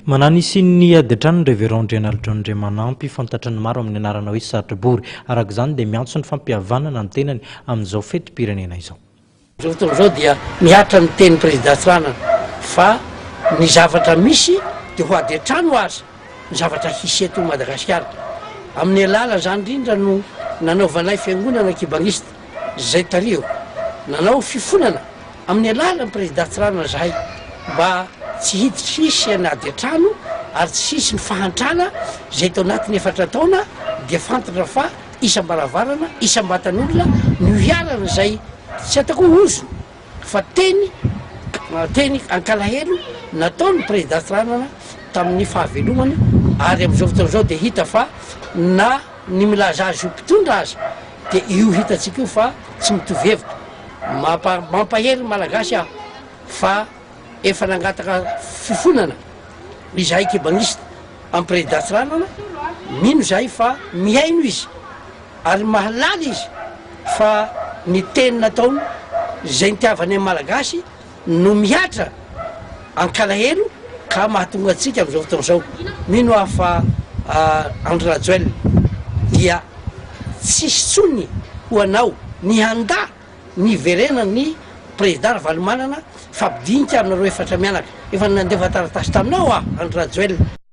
Manahy ny ady an-trano ny Révérend Andrianarijaona Andriamanampy, fantatry ny maro amin'ny anarana hoe Satrobory. Araka izany dia miantso ny fampihavanana ny tenany amin'izao fetim-pirenena izao. Izao fotoana izao dia mihatra ny tenin'ny Prezida Tsiranana fa ny zavatra misy dia ho ady an-trano aza ny zavatra hisy eto Madagasikara. Amin'ny alalan'izany indrindra no nanaovanay fiangonana kibangista izay tarihiko nanao fifonana Amin'ny alalan'ny Prezida Tsiranana izahay mba tsy hiditra hisy ny ady an-trano ary tsy hisy ny fahantrana izay tao anatin'ny efatra taona dia fantatra fa isam-baravarana, isam-batan'olona no iharana izay tsy ataoko hoe ozona fa teny teny ankalahelo nataon'ny Prezida Tsiranana tamin'ny fahavelomany ary amin'izao fotoana izao dia hita fa na ny milaza azy ho mpitondra aza dia io hitantsika io fa tsy mitovy hevitra. Mampahery ny Malagasy aho fa efa nangataka fifonana izahay kibanista amin'ny Prezida Tsiranana, mino izahay fa mihaino izy ary mahalala izy fa ny teny nataony izay nitiavany ny Malagasy no mihatra ankalahelo ka mahatonga antsika amin'izao fotoana izao. Mino aho fa Andry Rajoel dia tsisy intsony ho anao ny handà ny hiverenan'ny Prezida Ravalomanana fa mpidinika aminareo efatra mianaka. Efa nandefa taratasy taminao aho Andry Rajoel.